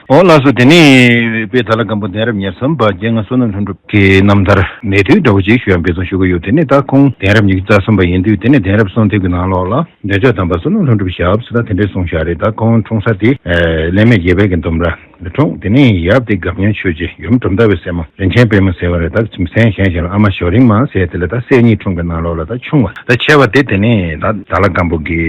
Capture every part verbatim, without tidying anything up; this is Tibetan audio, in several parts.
འོ་ལགས་སོ། དེ་ནས་དཔལ་དྭགས་ལྷ་སྒམ་པོ་གདན་རབས་ཉེར་གསུམ་པ་རྒྱལ་ལྔ་བསོད་ནམས་ལྷུན་གྲུབ་ཀྱི་རྣམ་ཐར་ནས་དུས་འདྲ་བོ་ཅིག་ཞུ་ཡང་འབད་བརྩོན་ཞུ་གི་ཡོད། དེ་ནས་ད་ཁོང་གདན་རབས་ཉི་ཤུ་རྩ་གསུམ་པ་ཡིན་དུས། དེ་ནས་གདན་རབས་གསུམ་ཐེབས་ཀྱི་ནང་ལོགས་ལ་འདོད་ཆགས་དམ་པ་བསོད་ནམས་ལྷུན་གྲུབ་ཞབས་ཟེར་ད་དེ་འདྲས་གསུངས་བཞག་རེད། ད་ཁོང་འཁྲུངས་ས་དེ་ཨེ་ལས་མེད་རྒྱལ་པོའི་གི་ལྡུམ་ར་ལ་འཁྲུངས། དེ་ནས་ཡབ་དེ་སྒམ་ཉམས་ཆོས་རྗེ། ཡུམ་གྲུབ་མཐའ་བའི་སྲས་མོ་རིན་ཆེན་པད་མ་ཟེར་བ་རེད། ད་མཚན་གཞན་ཞིག་ལ་ཨ་མ་ཞོ་རིང་མ་ཟེར། དེ་ལ་ད་སྲས་གཉིས་འཁྲུངས་པའི་ནང་ལོགས་ལ་ད་ཆུང་བ་ད་ཆེ་བ་དེ་དེ་ནས་ད་དྭགས་ལྷ་སྒམ་པོ་གི་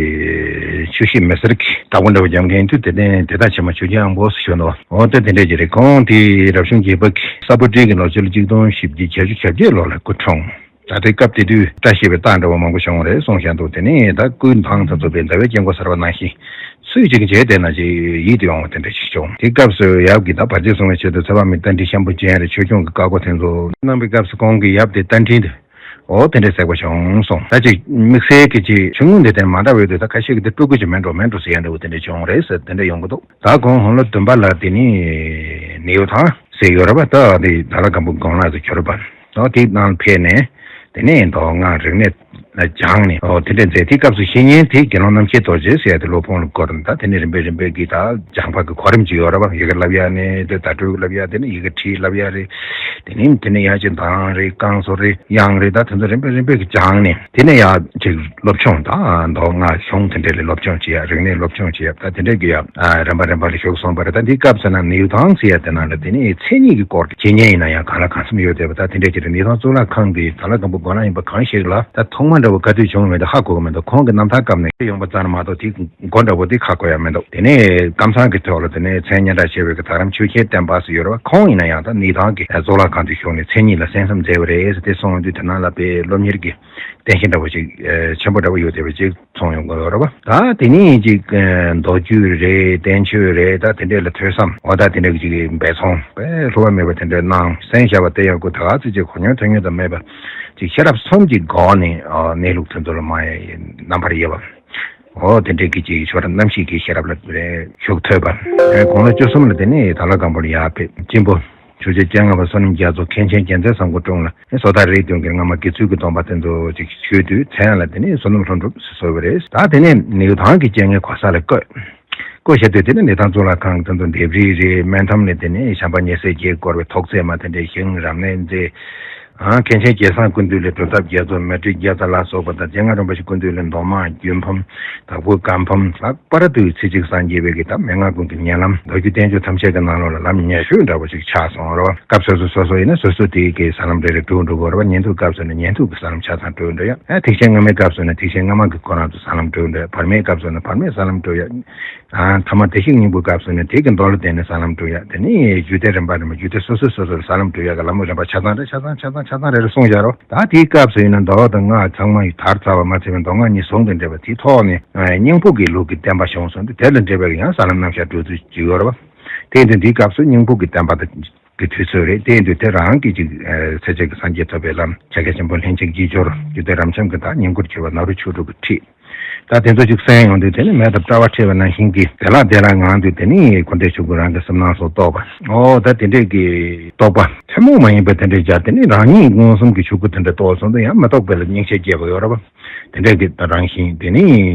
ཆུ་བཞི་མི་སེར་གྱི་བདག་པོ་འདྲ་བོ་རྒྱབ་མཁན་དུས། དེ་ནས་དེ་དག་ཆེན་མོ་ཆོས་རྒྱལ་དབང་པོ་ཟེར་ཞུ་འདུག་འོ་ད་དེ་འདྲས་ཅིག་རེད། ཁོང་དེ་རབ་བྱུང་བརྒྱད་པ་གི་ས་ཕོ་སྤྲེལ་གྱི་ལོ་སྤྱི་ལོ་གཅིག་སྟོང་བཞི་བརྒྱ་བརྒྱད་ཅུ་གྱ་བརྒྱད་ལོ་ལ་སྐུ་འཁྲུངས། ད་ལྟའི་སྐབས་དེ་དུས་བཀྲ་ཤིས་པའི་རྟགས་འདྲ་བོ་མང་པོ་བྱུང་བ་རེད་གསུངས་བཞག་འདུག་དེ་ནས་ད་སྐུའི་མདངས་དང་མཚུངས་པའི་ཟླ་བའི་དཀྱིལ་འཁོར་གསར་པ་ནང་བཞིན་སུས་ཅིག་མཇལ་བསྡད་ན་ཅིག་ཡིད་དུ་འོང་བ་དེ་འདྲ་ཞིག་བྱུང་། དེ་སྐབས་སུ་ཡབ་ཀྱིས་ད་བར་ཆད་སྲུང་བའི་ཆེད་དུ་ཚེ་དཔག་མེད་རྟ་མགྲིན་ཤམ་བུ་ཅན་རེ་ཆོས་སྐྱོང་གི་བཀའ་བསྒོ་དེ་ཚོ་གནང་བའི་སྐབས་སུ་ཁོང་གི་ཡབ་དེ་རྟ་མགྲིན་དུ་འོ་དེ་འདྲ་ཟེར་བ་བྱུང་སོང་། ད་ཅིག་དམིགས་བསལ་གྱི་ཅིག་ཆུང་ངུ་འདི་དེ་མ་འདྲ་བའི་དུས། ད་ཁ་ཤས་ཀྱིས་དེ་སྤྲུལ་སྐུ་ཅིག་མིན་འགྲོ་མིན་འགྲོ་ཟེར་ཡ་འདྲ་བོ་དེ་འདྲ་བྱུང་རེད་ཟེར། དེ་འདྲ་ཡོང་གི་འདུག་ད་ཁོང་དགུང་ལོ་བདུན་པ་ལ་དེ་ནས་ནེའུ་ཐང་ཟེར་ཡོད་རེད་པ། ད་དེ་དྭགས་ལྷ་སྒམ་པོ་སྒང་ལ་ཟེར་གྱུར་པ། ཨོ་དེའི་ནང་ཕེབས་ནས་དེ་ནས་མདོ་སྔགས་རིག་གནས་ལ་སྦྱངས་ནས། ཨོ་དེ་འདྲ་མཛད། དེའི་སྐབས་སུ་བཤེས་གཉེན་དེ་དགེ་སློང་རྣམ་ཤེས་རྡོ་རྗེ་ཟེར་ཡ་དེ་སློབ་དཔོན་ལ་བསྐོས་ནས། ད་དེ་ནས་རིམ་པས་རིམ་པས་ཀྱིས་ད་སྦྱངས་པ་གི་གོ་རིམ་ཅིག་ཡོད་རེད་པ། ཡི་གེ་བསླབ་ཡ་ནས་དེ་བརྡ་སྤྲོད་བསླབ་ཡ། དེ་ནས་ཡི་གེ་བྲིས་བསླབ་ཡ་རེད། དེ་ནས་དེ་ནས་ཡང་ཅིག་གདངས་རེད། བསྐང་གསོ་རེད། དབྱངས་རེད། ད་དེ་ཚོ་རིམ་པས་རིམ་པས་ཀྱིས་སྦྱངས་ནས། དེ་ནས་ཡང་ཅིག་སློབ་སྦྱོང་དང་མདོ་སྔགས་གཞུང་དེ་འདྲ་ལ་སློབ་སྦྱོང་བྱེད་ཡ། རིག་གནས་སློབ་སྦྱོང་བྱེད་ཡ། ད་དེ་འདྲ་གི་ཡ་རིམ་པ་རིམ་པ་ལ་ཞུགས་སོང་བ་རེད། ད་འདིའི་སྐབས་སུ་ན་ནེའུ་ཐང་ཟེར་ཡ་དེ་ནང་ལ་དེ་ནས་མཚན་ཉིད་ཀྱི་སྐོར་དེ་བཤེས་གཉེན་ཡིན་ན་ཡང་གང་ལ་གང་འཚམ་ཡོད་བསྡད་པ། ད་དེ་འདྲ་ཅིག་རེད། ནེའུ་ཐང་གཙུག་ལག་ཁང་དེ་དྭགས་ལྷ་སྒམ་པོ་སྒང་ལ་ཡིན་པ་གང་ཞིག་ལ་ད་ཐོག་མ་འདྲ་བོ་ག་དུས་བྱུང་མེད་དུས་ཧ་གོ་གི་མེད་འདུག་ཁོང་གི་རྣམ་ཐར་སྐབས་ནས་ཡོང་པ་ཙམ་མ་གཏོགས་དེ་མགོ་འདྲ་བོ་དེ་ཧ་གོ་ཡ་མི་འདུག་དེ་ནས་ཀམ་ཚང་གི་ཐོག་ལ་དེ་ནས་མཚན་སྙན་གྲགས་ཆེ་བའི་གི་དག་རམ་ཆོས་རྒྱལ་བསྟན་པ་ཟེར་ཡོད་རེད་པ། ཁོང་ཡིན་ན་ཡང་ད་ནེའུ་ཐང་གི་གཙུག་ལག་ཁང་དུ་བཞུགས་ནས་མཚན་ཉིད་ལ་གསན་བསམ་མཛད་པ་རེད་ཟེར་དེ་གསུངས་ཡོང་དུས། དེ་ནང་ལ་དཔེ་སློབ་གཉེར་གྱི་རྟེན་གཞི་འདྲ་བོ་ཅིག་ཆེན་པོ་འདྲ་བོ་ཡོད་བསྡད་པ་ཅིག་མཐོང་ཡོང་གི་ཡོད་རེད་པ། ད་དེ་ནས་ཅིག་མདོ་རྒྱུད་རེད། བསྟན་བཅོས་རེད། ད་དེ་འདྲས་ལ་ཐོས་བསམ། འོ་ད་དེ་འདྲས་ཀྱི་ཅིག་འབད་བརྩོན་དཔེ་བསླུ་བ་མེད་པ་དེ་འདྲས་གནང་། གསན་བཞག་པ་དེ་ཡང་ཁོ་ད་ག་ཚོད་ཅིག་གོ་མྱོང་ཐོས་མྱོང་དང་མེད་པ་ཅིག་ཤེས་རབ་གསུམ་གྱི་སྒོ་ནས་གནས་ལུགས་དེ་ཚོ་ལ་མ་ཡ་རྣམ་པར་དབྱེ་བ། འོ་དེ་འདྲས་ཀྱི་ཅིག་ཆོས་རབ་རྣམ་ཤེས་ཀྱི་ཤེས་རབ་ལ་རེ་ཞུགས་ཐུབ་པ། དགུང་ལོ་བཅུ་གསུམ་ལ་དེ་ནས་དྭགས་ལྷ་སྒམ་པོ་ལ་ཡར་ཕེབས། གཅེན་པོ་ཆོས་རྗེ་སྤྱན་སྔ་བ་བསོད་ནམས་རྒྱ་མཚོ་མཁན་ཆེན་རྒྱལ་མཚན་བཟང་པོ་དྲུང་ལ་བཟོ་ལྟ་རིའི་སྟེང་གི་སྔ་མ་དགེ་ཚུལ་གྱི་སྡོམ་པ་དེ་ཚོ་ཅིག་ཞུས་དུས། མཚན་ལ་དེ་ནས་བསོད་ནམས་ལྷུན་གྲུབ་ཟེར་གསོལ་བ་རེད། ད་དེ་ནས་ནེའུ་ཐང་གི་རྐྱེན་ངན་གོ་ས་ལ་བསྐོས། བསྐོས་བཞག་དུས་དེ་ནས་ནེའུ་ཐང་གཙུག་ལག་ཁང་གི་དེ་ཚོ་ལྡེབས་རིས་རེད། སྨན་ཐང་ནས་དེ་ནས་བྱམས་པ་ཉེ་སྲས་བརྒྱད་བསྐོར་བའི་ཐོག་བརྩེགས་མ་དེ་འདྲའི་ཞིང་རབ་གནས་མཛད། ཨ་མཁན་ཆེན་རྒྱལ་བཟང་ཀུན་འདུས་ལས་སྒྲུབ་ཐབས་རྒྱ་མཚོ་མེ་སྤྲེལ་བརྒྱ་རྩ་ལ་སོགས་པ་དང་། རྗེ་མཁན་རིན་པོ་ཆེ་ཀུན་འདུས་ལས་མདོ་སྨད་རྒྱུད་འབུམ། དྭགས་པོའི་བཀའ་འབུམ། ལྷག་པར་དུ་ཚེ་གཅིག་སངས་རྒྱས་པའི་གི་ད་མན་ངག་ཀུན་གྱི་ཉེ་ལམ། མདོ་རྒྱུད་བསྟན་བཅོས་ཐམས་ཅད་ཀྱི་ནང་ལོགས་ལ་ལམ་ཉེ་ཤོས་འདྲ་བོ་ཞིག་ཆགས་སོང་རོ། སྐབས་སོ་སོ་སོ་སོ་ཡིན་ན་སོ་སོ་དེའི་གི་ས་ལམ་རེ་རེ་བགྲོད་འགྲོ་དགོས་རོ། ཉན་ཐོས་སྐབས་སུ་ནི་ཉན་ཐོས་ཀྱི་ས་ལམ་ཆ་ཚང་བགྲོད་འགྲོ་ཡ། ཨ་ཐེག་ཆེན་སྔ་མའི་སྐབས་སུ་ནི་ཐེག་ཆེན་སྔ་མ་གི་ཁོ་རང་ཚོ་ས་ལམ་བགྲོད་འགྲོ་ཡ། བར་མའི་སྐབས་སུ་ནི་བར་མའི་ས་ལམ་བགྲོད་ཡ། ཨ་ཐ་མ་བདེ་གཤེགས་སྙིང་པོའི་སྐབས་སུ་ནི་དེ་གི་མདོ་ལ་བརྟེན་ནས་ས་ལམ་བགྲོད་ཡ། དེ་ནས་རྒྱུད་སྡེ་རིམ་པ་རིམ་པ་རྒྱུད་སྡེ་སོ་སོ་སོ་སོར་ས་ལམ་བགྲོད་ཡ་གི་ལམ་རིམ་པ་ཆ་ཚང་རེ་ཆ་ཚང་ཆ་ཚང་ཆ་ཚང་རེ་རེ་གསུངས་བཞག་རོ། ད་དེའི་སྐབས་སུ་ཡིན་ན་མདོ་དང་སྔགས་ཚང་མ་ཡི་དར་ཚར་བ་མ་ཚད་པའི་མདོ་སྔགས་གཉིས་ཟུང་དུ་འབྲེལ་བ་དེའི་ཐོག་ནས་སྙིང་ཕུག་གི་ལུགས་ཀྱི་བསྟན་པ་བྱུང་སོང་སྟེ། དེ་ལ་འབྲེལ་བའི་ཡང་ས་ལམ་རྣམ་གཞག་བགྲོད་ཚུལ་ཅིག་ཡོད་རེད་བ། དེ་ཡིན་དུས་འདིའི་སྐབས་སུ་སྙིང་ཕུག་གི་བསྟན་པ་དང་གི་དུས་ཚོད་རེད། དེ་ཡིན་དུས་དེ་རང་གི་ཅིག་ཚེ་གཅིག་གི་སངས་རྒྱས་ཐོབ་པའི་ལམ། ཕྱག་རྒྱ་ཆེན་པོ་ལྷན་ཅིག་དཀྱིལ་འཁོར། རྒྱུད་སྡེ་རབ་འབྱམས་ཀྱི་དང་། བསྙེན་བཀུར་བྱེད་པ་ནཱ་རོ་ཆོས་དྲུག་གི་ཁྲིད། ད་དེ་ཚོ་ཅིག་གསན་ཡོང་དུས་དེ་ནི་མེ་ལྟར་དཔྲལ་བ་འཁྲིལ་བ་ནང་བཞིན་གྱི་བདེ་བླག་བདེ་བླག་ངང་དུ། དེ་ནི་འཁོར་འདས་ཆོས་སྐུ་རང་གི་གསུམ་སྣང་སོགས་རྟོགས་པ། ཨོ་ད་དེ་འདྲས་ཀྱི་རྟོགས་པ་ཐུན་མོང་མ་ཡིན་པ་དེ་འདྲས་སྦྱར། དེ་ནི་རང་ཉིད་མངོན་སུམ་གྱི་ཆོས་སྐུ་དེ་འདྲ་རྟོགས་སོང་དུས་ཡང་མི་རྟོག་པའི་ལ་སྙིང་རྗེ་སྐྱེ་བ་ཡོད་རེད་བ། དེ་འདྲས་ཀྱི་རང་བཞིན་དེ་ནི་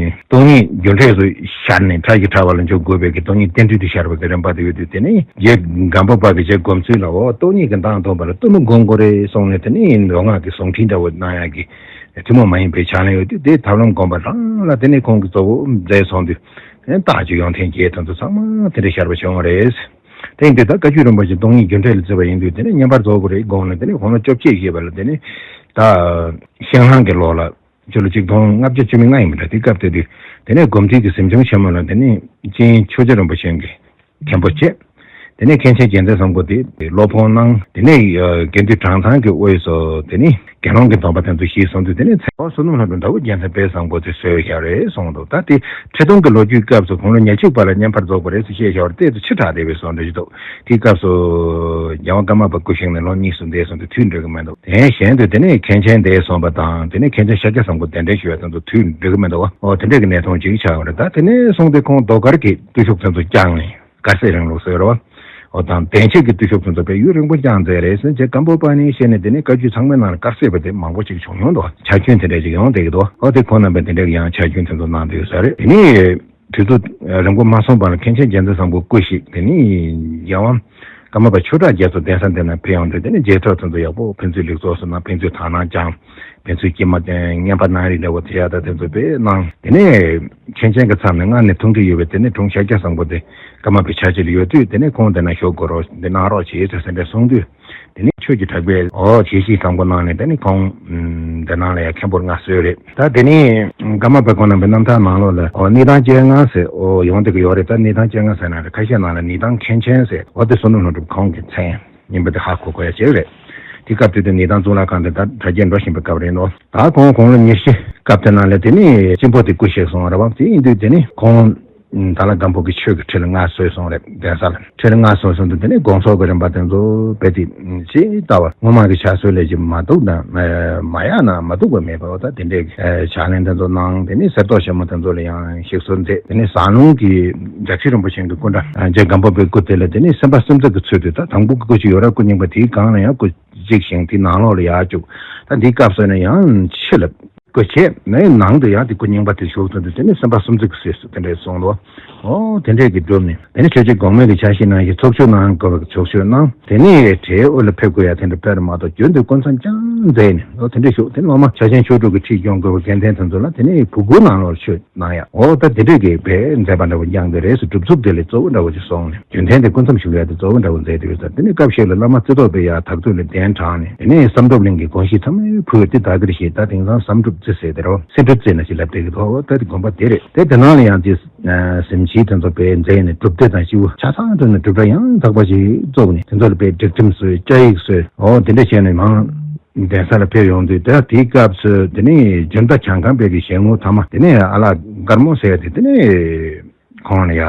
སྟོང་ཉིད་རྒྱུ་འབྲས་སུ་ཤར་ནས་ཕྲ་ཞིང་ཕྲ་བ་ལ་འཇུག་དགོས་པའི་གི་སྟོང་ཉིད་རྟེན་འབྲེལ་དུ་ཤར་བ་གི་རིམ་པ་དེ་ཡོད་དུས། དེ་ནི་རྗེ་སྒམ་པོ་པ་གི་རྗེ་སྒོམ་ཚུལ་ལ། ཨོ་སྟོང་ཉིད་ཀྱི་མདངས་སྟོན་པ་ལ་གཏི་མུག་སྒོམ་དགོས་རེད་གསུངས་ནས། དེ་ནི་མདོ་སྔགས་ཀྱི་ཟུང་འབྲེལ་འདྲ་བོ་གནང་ཡག་གི་ཐུན་མོང་མ་ཡིན་པའི་ཕྱག་ལེན་ཡོད་དུས། དེ་ཐབས་ལམ་སྒོམ་པ་རང་ལ་དེ་ནས་ཁོང་གིས་གཙོ་བོ་མཛད་སོང་དུས། རྟགས་ཀྱི་ཡོན་ཏན་བརྒྱད་དེ་ཚོ་ཚང་མ་དེ་འདྲ་ཤར་བ་བྱུང་བ་རེད། དེ་ཡིན་དུས་ད་བཀའ་བརྒྱུད་རིན་པོ་ཆེ་སྟོང་ཉིད་རྒྱུ་འབྲས་ལ་བརྩི་བ་ཡིན་དུས། དེ་ནས་བསྙེན་པར་རྫོགས་དགོས་རེད་དགོངས་ནས། དེ་ནས་དགུང་ལོ་བཅོ་བརྒྱད་བཞེས་པ་ལ། དེ་ནས་ད་ཤིང་ལྷང་གི་ལོ་ལ་སྤྱི་ལོ་ཆིག་སྟོང་ལྔ་བརྒྱ་བཅུ་མེད་ལྔ་ཡིན་པ་འདྲ། དེ་སྐབས་དེ་དུས་དེ་ནས་སྒོམ་ཐིག་གི་གཟིམ་ཆུང་ཆེན་མོ་ལ་དེ་ནས་སྤྱན་ཆོས་རྗེ་རིན་པོ་ཆེ་གི་མཁན་པོ་བྱས། དེ་ནས་མཁན་ཆེན་རྒྱལ་མཚན་བཟང་པོ་དེ་སློབ་དཔོན་གནང་། དེ་ནས་ཨ་དགེ་འདུན་གྲངས་ཚང་གི་དབུས་སུ་དེ་ནས་དགེ་སློང་གི་སྡོམ་པ་དེ་ཚོ་བཞེས་སོང་དུས། དེ་ནས་ཚེ་དཔག་བསོད་ནམས་ལྷུན་གྲུབ་ཟླ་བོ་རྒྱལ་མཚན་དཔལ་བཟང་པོ་དེ་གསོལ་བཞག་རེད་གསུངས་འདུག་ད་དེ་ཁྲི་སྟོང་གི་ལོ་རྒྱུས་སྐབས་སུ་དགུང་ལོ་ཉེར་གཅིག་པ་ལ་བསྙེན་པར་རྫོགས་པ་རེད་ཟེར་བཤད་བཞག་པ་རེད། དེ་ཚོ་ཕྱི་དྲགས་བསྡད་པའི་བཟོ་འདྲ་ཞིག་འདུག་དེའི་སྐབས་སུ་རྒྱལ་དབང་ཀརྨ་པ་སྐུ་བཞུགས་ནས་ལོ་གཉིས་སུ་འདས་སོང་དུས་དུས་འགྲིག་གི་མི་འདུག་དེ་གཞན་དུ་དེ་ནས་མཁན་ཆེན་འདས་སོང་བ་དང་། དེ་ནས་མཁན་ཆེན་ཤཱཀྱ་བཟང་པོ་གདན་འདྲེན་ཞུ་བ་དེ་ཚོ་དུས་འགྲིག་གི་མི་འདུག་འོ་དེ་འདྲས་ཀྱི་གནས་སྟངས་ཅིག་ཆགས་པ་རེད། ད་དེ་ནས་བཟུང་སྟེ་ཁོང་ཟློས་གར་གྱི་བརྟུལ་ཞུགས་དེ་ཚོ་བསྐྱངས་ནས། དཀར་ཟས་རིང་ལུགས་ཟེར་རོ། འོ་དང་བདེན་བཞིའི་བརྟུལ་ཞུགས་དེ་ཚོ་དཔེ་ཡུན་རིང་པོ་བསྐྱངས་མཛད་རེད་ཟེར། རྗེ་སྒམ་པོ་པ་ནི་ཞེས་ནས། དེ་ནས་བཀའ་བརྒྱུད་ཚང་མའི་ནང་ལ་དཀར་ཟས་པ་དེ་མང་པོ་ཅིག་བྱུང་ཡོང་འདུག་ཕྱག་རྒྱུན་དེ་འདྲ་ཅིག་ཡོང་བསྡད་ཀྱི་འདུག་འོ་དེ་ཁོང་རྣམ་པས་དེ་འདྲ་གི་ཡང་ཕྱག་རྒྱུན་དེ་ཚོ་གནང་བསྡད་ཡོད་ས་རེད། དེ་ནས་ དུས་ཚོད་རིང་པོ་མ་སོང་བར་ལ་མཁན་ཆེན་རྒྱལ་མཚན་བཟང་པོ་སྐུ་གཤེགས། དེ་ནས་རྒྱལ་དབང་ཀརྨ་པ་ཆོས་གྲགས་རྒྱ་མཚོ་གདན་ས་འདི་ན་ཕེབས་ཡོང་དུས། དེ་ནས་མཇལ་ཚོགས་དེ་ཚོ་ཡག་པོ་ཕན་ཚུན་ལེགས་ཚོགས་སུ་གནང་། ཕན་ཚུན་དག་སྣང་བསྐྱངས། ཕན་ཚུན་སྐྱེལ་མ་བསྟེན། བསྙེན་པ་གནང་རིགས་འདྲ་བོ་དེ་ཡག་ད་དེ་ཚོ་དཔེ་གནང་། དེ་ནས་མཁན་ཆེན་གྱི་ཚབ་ནས་སྔར་ནས་ཐུགས་འདྲིས་ཡོད་པའི་དེ་ནས་དྲུང་ཤཱཀྱ་བཟང་པོ་དེ་ཀརྨ་པའི་ཕྱག་རྗེས་ལ་ཡོད་དུས། དེ་ནས་ཁོང་དེ་ན་བཞུགས་དགོས་རོགས། འདི་གནང་རོགས་བྱེད་ཟེར་ཟེར་འདྲ་གསུངས་དུས། དེ་ནས་ཆོས་ཀྱི་གྲགས་པས་འོ་དགྱེས་གཤིས་བཟང་པོ་གནང་ནས། དེ་ནས་ཁོང་འདི་ནང་ལ་ཡང་མཁན་པོར་མངའ་གསོལ་རེད། ད་དེ་ནས་ཀརྨ་པ་ཁོང་རྣམ་པའི་རྣམ་ཐར་ནང་ལོགས་ལ་འོ་གནས་སྟངས་སྤྱན་སྔ་ཟེར་འོ་ཡོང་བསྡད་ཀྱི་ཡོད་རེད། ད་གནས་སྟངས་སྤྱན་སྔ་ཟེར་ན་རེད། ཁ་ཤས་ནང་ལ་གནས་སྟངས་མཁན་ཆེན་ཟེར་འོ་དེ་བསོད་ནམས་ལྷུན་གྲུབ་ཁོང་གི་མཚན་ཡིན་པ་དེ་ཧ་གོ་དགོས་ཡ་ཅིག་རེད། དེ་སྐབས་དེ་དུས་གནས་སྟངས་གཙུག་ལག་ཁང་དེ་ད་གྲ་རྒྱས་འགྲོ་བཞིན་པའི་སྐབས་རེད་འདུག་ད་ཁོང་དགུང་ལོ་ཉི་ཤུ་སྐབས་དེ་ནང་ལ་དེ་ནས་གཅེན་པོ་དེ་སྐུ་གཤེགས་སོང་བ་རེད་བ། དེ་ཡིན་དུས་དེ་ནས་ཁོང་ཨ་དྭགས་ལྷ་སྒམ་པོ་གི་ཆོས་ཀྱི་ཁྲི་ལ་མངའ་གསོལ་སོང་རེད། གདན་ས་ལ་ཁྲི་ལ་མངའ་གསོལ་སོང་དུས། དེ་ནས་དགོངས་རྫོགས་ཀྱི་རིམ་པ་དེ་ཚོ་རྦད་དེ་ཇི་ལྟ་བ་སྔོན་མ་གི་ཕྱག་སྲོལ་ལས་ཀྱི་མ་གཏོགས་དང་མ་ཡག་ན་མ་གཏོགས་པ་མེད་པ། འོ་ད་དེ་འདྲའི་ཕྱག་ལེན་དེ་ཚོ་གནང་། དེ་ནས་གསེར་ཏོག་ཆེན་མོ་དེ་ཚོ་ལ་ཡང་ཞིག་གསོལ་མཛད། དེ་ནས་ཟངས་ལུང་གི་རྒྱལ་སྲས་རིན་པོ་ཆེ་གི་སྐུ་འདྲ་རྗེ་སྒམ་པོ་པའི་སྐུ་དེ་ལ་དེ་ནས་སེམས་དཔའ་སུམ་བརྩེགས་ཀྱི་ཚུལ་དུ། ད་དང་པོ་གི་སྐུ་ཅིག་ཡོད་ར། སྐུ་རྙིང་པ་དེའི་སྒང་ལ་ཡང་སྐུ་གཅིག་བཞེངས། དེའི་ནང་ལོགས་ལ་ཡར་བཅུག་ད་འདིའི་སྐབས་སུ་ནས་ཡང་ཕྱི་ལ་སྐུ་ཆེ་ནས་ནང་དུ་ཡང་དེ་སྐུ་རྙིང་པ་དེ་བཞུགས་ཚུལ་དུ། དེ་ནས་སེམས་དཔའ་སུམ་བརྩེགས་ཀྱི་སྲས་སུ་དེ་འདྲས་གསུངས་འདུག་འོ་དེ་འདྲས་ཀྱི་སྒྲུབ་ནས། དེ་ནས་ཆོས་རྗེ་གོང་མའི་གི་ཕྱག་བཞེས་གནང་ཞིང་ཚོགས་མཆོད་གནང་དགོས་པའི་ཚོགས་མཆོད་གནང་། དེ་ནས་གྲལ་དབུ་ལ་ཕེབས་དགོས་ཡ་དེ་འདྲ་དཔེ་རེད་མ་གཏོགས། རྒྱུན་དུ་སྐུ་མཚམས་ཀྱང་མཛད་ནས་འོ་དེ་འདྲས་བཞུགས། དེ་ནས་སློབ་མ་ཕྱག་ཆེན་མཆོག་སྤྲུལ་གྱི་ཁྲིད་སྐྱོང་དགོས་པའི་དགེ་ལྡན་དེ་ཚོ་ལ་དེ་ནས་ཕྲུ་གུའི་ནང་ལོགས་ཆོས་གནང་ཡ། འོ་ད་དེ་འདྲས་ཀྱི་དཔེ་མཛད་པ་འདྲ་བོ་ཀྱང་དེ་རེད་ཟེར། སྒྲུབ་ཚུགས་དེ་ལས་གཙོ་བོ་འདྲ་བོ་ཅིག་སོང་ནས། རྒྱུན་ལྡན་དེ་སྐུ་མཚམས་བཞུགས་ཡ་དེ་གཙོ་བོ་འདྲ་བོ་མཛད་དེ་ཡོད་ས། དེ་ནས་སྐབས་ཤིག་ལ་བླ་མ་རྩེ་ཏོག་པའི་ཡ་དྭགས་ཐུག་ལ་གདན་དྲངས་ནས། དེ་ནས་བསམ་གྲུབ་གླིང་གི་དགོན་གཞི་ཚང་མའི་ཕུ་དེ་དག་གིར་བཞེས། ད་དེང་སང་བསམ་གྲུབ་རྩེ་ཟེར་དེ་རོ། སེ་འབྲུ་རྩེ་ན་ཞིག་ལབ་བསྡད་ཀྱི་འདུག་འོ་ད་དེ་དགོན་པ་དེ་རེད། དེ་དེ་ནང་ལ་ཡང་དེ་གཟིམ་ཆས་དེ་ཚོ་དཔེ་མཛད་ནས། སྒྲུབ་སྡེ་དང་སྤྱི་བོ་ཆ་ཚང་དུ་ནས་སྒྲུབ་གྲྭ་ཡང་དག་པ་ཞིག་བཙུགས་ནས། དེ་ཚོ་ལ་དཔེ་སྒྲིག་ཁྲིམས་བཟོས། བཅའ་ཡིག་བཟོས། འོ་དེ་འདྲ་བྱས་ནས་མང་གདན་ས་ལ་ཕེབས་ཡོང་དུས། ད་དེའི་སྐབས་སུ་དེ་ནས་འཇོ་མདའ་བྱང་ཁང་པའི་གི་ཞལ་ངོ་ཐ་མ་དེ་ནས་ཨ་ལགས་མགར་མོ་ཟེར་ཡ་དེ་དེ་ནས་ཁོང་ལ་ཡ།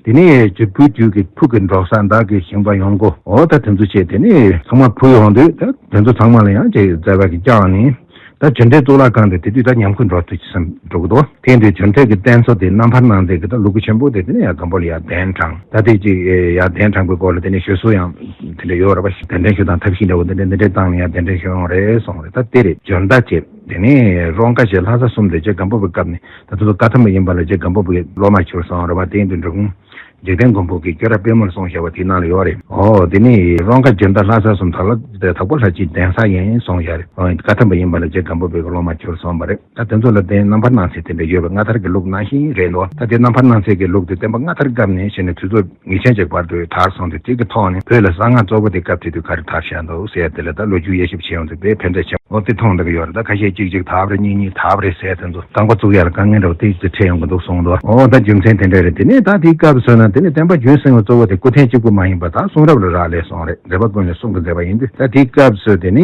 དེ་ནས་ཇོ་བོའི་དུས་ཀྱི་ཕུག་གི་འབྲོག་ས་བདག་གི་ཞིང་པ་ཡོང་སྒོ། འོ་ད་དེ་ཚོ་བྱས། དེ་ནས་ཚང་མ་ཕུ་ཡོང་དུས། ད་དེ་ཚོ་ཚང་མ་ལ་ཡང་ཅིག་མཛད་པ་གི་བསྐྱངས་ནས། ད་འཇོ་མདའི་གཙུག་ལག་ཁང་དེ་དེ་དུས་ད་ཉམས་ཁུ་འགྲོ་ཐུབ་ཀྱི་སེམས་འགྲོ་གི་འདུག་དེ་དུས་འཇོ་མདའི་གི་རྟེན་གཙོ་དེ་རྣམ་པར་སྣང་མཛད་ཀྱི་ད་ལུ་གུ་ཆེན་པོ་དེ་དེ་ནས་ཡར་སྒམ་པོ་ལ་ཡར་གདན་དྲངས། ད་དེ་ཅིག་ཡར་གདན་དྲངས་པའི་སྐོར་ལ་དེ་ནས་ཞུ་སྲོལ་ཡང་དེ་འདྲ་ཡོད་རེད་པ། གདན་འདྲེན་ཞུ་སྟངས་ཐབས་ཤེས་འདྲ་བོ་དེ་འདྲ་འདི་འདྲ་བཏང་ནས་ཡར་གདན་འདྲེན་ཞུ་ཡོང་རེད་གསུངས་རེད། ད་དེ་རེད། འཇོ་མདའ་བྱས། དེ་ནས་རོང་ཁ་བྱས། ལྷ་ས་གསུམ་དེ་རྗེ་སྒམ་པོ་པའི་སྐབས་ནས། ད་དེ་ཚོ་བཀའ་ཐམ་པ་ཡིན་པ་ལ་རྗེ་སྒམ་པོ་པའི་སློབ་མ་གྱུར་སོང་རེད་པ། དེ་ཡིན་དུས་འབྲི་གུང་འཇིག་རྟེན་མགོན་པོ་གི་སྐྱོ་ར་དཔལ་མོར་གསུངས་བཞག་པ་དེའི་ནང་ལ་ཡོད་རེད། འོ་དེ་ནས་རོང་ཁ་འཇོ་མདའ་ལྷ་ས་གསུམ་དག་ལ་དེ་དྭགས་པོ་ལྷ་རྗེའི་གདན་ས་ཡིན་གསུངས་བཞག་རེད། འོ་བཀའ་ཐམ་པ་ཡིན་པ་ལ་རྗེ་སྒམ་པོ་པའི་སློབ་མ་གྱུར་སོང་བ་རེད། ད་དེ་ཚོ་ལ་བརྟེན་རྣམ་པར་སྣང་མཛད་དེ་འདྲ་ཡོད་པའི་སྔ་དར་གྱི་ལུགས་ནང་བཞིན་རེད་འདུག་ད་དེ་རྣམ་པར་སྣང་མཛད་ཀྱི་ལུགས་དེ་བསྟན་པ་སྔ་དར་སྐབས་ནས་བྱས་ནས་དུས་ཚོད་ངེས་ཅན་ཅིག་བར་དུ་དར་སོང་སྟེ། དེ་གི་ཐོག་ནས་བོད་ལ་གསང་སྔགས་གཙོ་བོ་དེ་སྐབས་དེ་དུས་ག་རེ་དར་བཞག་འདུག་ཟེར་ཡ་དེ་ལ་ད་ལོ་རྒྱུས་དབྱེ་ཞིབ་བྱེད་ཡོང་དུས་དཔེ་ཕན་ཐོགས་ཆེན་པོ་དེ་མཐོང་བསྡད་ཀྱི་ཡོད་རེད། ད་ཁ་ཤས་གཅིག་གཅིག་དར་བ་རེད། གཉིས་གཉིས་དར་བ་རེད་ཟེར་ཡ་དེ་ཚོ་རྐང་པ་བཙུགས་ཡ་ལ་དཀའ་ངལ་འདྲ་བོ་དེ་ཚོ་འཕྲད་ཡོང་གི་འདུག་གསུངས་འདུག་འོ་ད་རྒྱུ་མཚན་དེ་འདྲ་རེད། དེ་ནས་ད་དེའི་སྐབས་སུ་ན་དེ་ནས་བསྟན་པ་རྒྱུན་བསྲིང་བ་གཙོ་བོ་དེ་སྐུ་རྟེན་གཅིག་པུ་མ་ཡིན་པ་ད་གསུང་རབ་ལ་རག་ལས་སོང་རེད། མཛད་པ་ཀུན་ལས་གསུང་གི་མཛད་པ་ཡིན་དུས། ད་དེའི་སྐབས་སུ་དེ་ནས་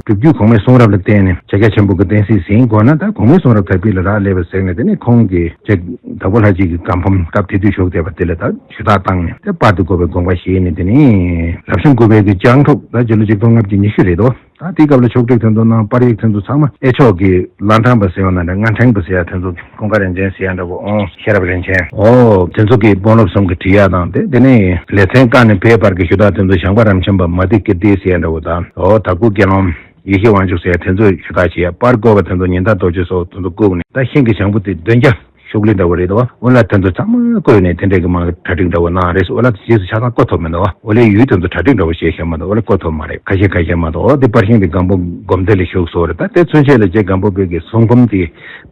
སྒྲུབ་བརྒྱུད་གོང་མའི་གསུང་རབ་ལ་བརྟེན་ནས་ཕྱག་རྒྱ་ཆེན་པོ་གི་བསྟན་སྲིད་ཟིན་དགོས་ན། ད་གོང་མའི་གསུང་རབ་དར་སྤེལ་ལ་རག་ལས་པ་ཟེར་ནས། དེ་ནས་ཁོང་གིས་ཅིག་དྭགས་པོ་ལྷ་རྗེ་གི་སྒར་ཕམ་སྐབས་དེ་དུས་བཞུགས་བསྡད་པ་དེ་ལ་ད་ཞུ་དག་བཏང་ནས། དེ་སྤར་དུ་བཀོད་པའི་དགོངས་པ་བཞེས་ནས། དེ་ནས་རབ་བྱུང་དགུ་པའི་གི་སྤྱང་ཐོག་ད་སྤྱི་ལོ་ཆིག་སྟོང་ལྔ་བརྒྱ་ཉི་ཤུ་རེད་དོ། ད་དེའི་སྐབས་ལ་ཕྱོགས་སྒྲིག་དེ་ཚོ་གནང་། སྤར་ཡིག་དེ་ཚོ་ཚང་མ་ཨེ་ཕྱོགས་ཀྱི་བླ་བྲང་པ་ཟེར་བ་ན་འདྲ། སྔ་ཕྲེང་པ་ཟེར་ཡ་དེ་ཚོ་ཀུན་དགའ་རིན་ཆེན་ཟེར་ཡ་འདྲ་བོ། ཨོ་ཤེས་རབ་རིན་ཆེན། ཨོ་དེ་ཚོ་གི་དཔོན་སློབ་གསུམ་གྱིས་བྲིས་ཡ་དང་། དེ་དེ་ནས་ལེ་ཚན་བཀར་ནས་ཕེབས་པར་གྱི་ཞུ་དག་དེ་ཚོ་ཞང་པ་རབ་འབྱམས་པ་མ་ཏི་ཀིརྟི་ཟེར་ཡ་འདྲ་བོ་དང་། ཨོ་དྭགས་པོ་དགེ་སློང་ཡེ་ཤེས་དབང་ཕྱུག་ཟེར་ཡ་དེ་ཚོས་ཞུ་དག་བྱེད་ཡ། སྤར་བརྐོས་པ་དེ་ཚོ་ཉི་ཟླ་རྡོ་རྗེ་སོགས་དེ་ཚོ་བཀུག་ནས། ད་ཤིང་གི་བྱང་བུ་དེ་བདུན་བརྒྱ་ཤོག་ལེ་འདྲ་བོ་རེད་དོ། ཨོ་ལ་དེ་ཚོ་ཚང་མ་བརྐོས་ནས་དེ་འདྲས་ཀྱི་མ་གྲ་སྒྲིག་འདྲ་བོ་གནང་རེད། ཨོ་ལ་དེ་རྗེས་སུ་ཆ་ཚང་བརྐོ་ཐུབ་མི་འདུག་ཨོ་ལའི་ཡུལ་དེ་ཚོ་གྲ་སྒྲིག་འདྲ་བོ་བྱས་བཞག་མ་འདུག་ཨོ་ལ་བརྐོ་ཐུབ་མ་རེད། ཁ་ཤས་ཁ་ཤས་མ་གཏོགས། ཨོ་དེ་པར་ཤིང་དེ་སྒམ་པོ་སྒོམ་སྡེ་ལ་བཞུགས་སོ་རེད། ད་དེ་ཚུན་ཆད་ལ་རྗེ་སྒམ་པོ་པའི་གི་གསུང་འབུམ་དེ་